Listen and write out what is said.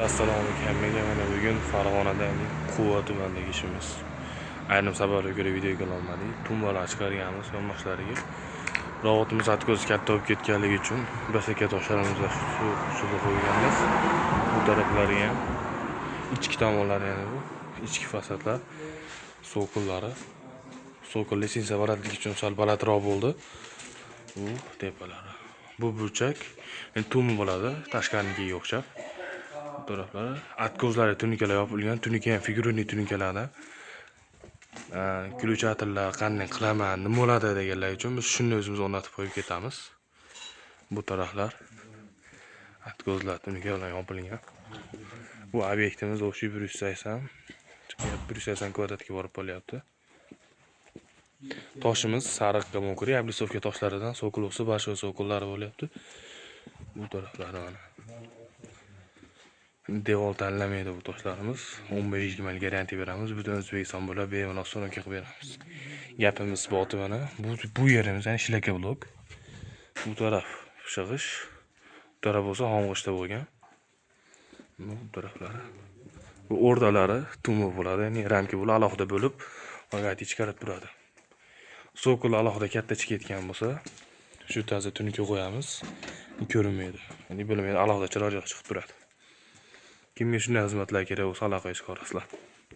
Assalomu alaykum hammaga. Mana bugun Farg'onadagi Quva tumanidagi ishimiz. Ayrim sabablarga ko'ra video qila olmadik. Tumbalar chiqarganmiz yonboshlariga. Robotimiz откос katta bo'lib ketganligi uchun basaka toshlarimizni shu usulda qo'yganmiz. Bu taraflariga ham, ichki tomonlari, ya'ni bu ichki fasadlar sokullari. Sokol лестница balandligi uchun sal balandroq bo'ldi. Bu tepalari. Bu burchak endi tumba bo'ladi, tashqarinikiga o'xshab. Bu taraflari откос lari tunikalar yopilgan, tunika ham фигурный tunikalardan. Включатель lar qanday qilaman, nima bo'ladi deganlar uchun biz shuni o'zimiz o'rnatib qo'yib ketamiz. Bu taraflar откос lar tunika bilan yopilgan. Bu obyektimiz o'sha 180 chiqyapti, 180 kvadratga borib qolyapti. Toshimiz sariq мокрый облицовка toshlaridan sokol bo'lsa, большой sokollari bo'lyapti. Bu taraflari mana. Devor tanlamaydi bu toshlarimiz. 15-20 yil garantiya beramiz. Butun O'zbekiston bo'ylab bemalol съёмка qilib beramiz. Gapimiz boti mana. Bu yerimiz, ya'ni шлакоблок. Bu taraf g'isht, bu taraf bo'lsa xom bo'lgan. Bu taraflari. Bu o'rtalari tumba bo'ladi, ya'ni ramka bo'lib alohida bo'lib, logotip chiqarib turadi. Sokol alohida katta chiqib ketgan bo'lsa, shu tarzda tunuka qo'yamiz, ko'rinmaydi. Ya'ni bo'lmaydi, alohida chiroyli chiqib turadi. Kimga shunday xizmatlar kerak bo'lsa, aloqaga chiqarasizlar.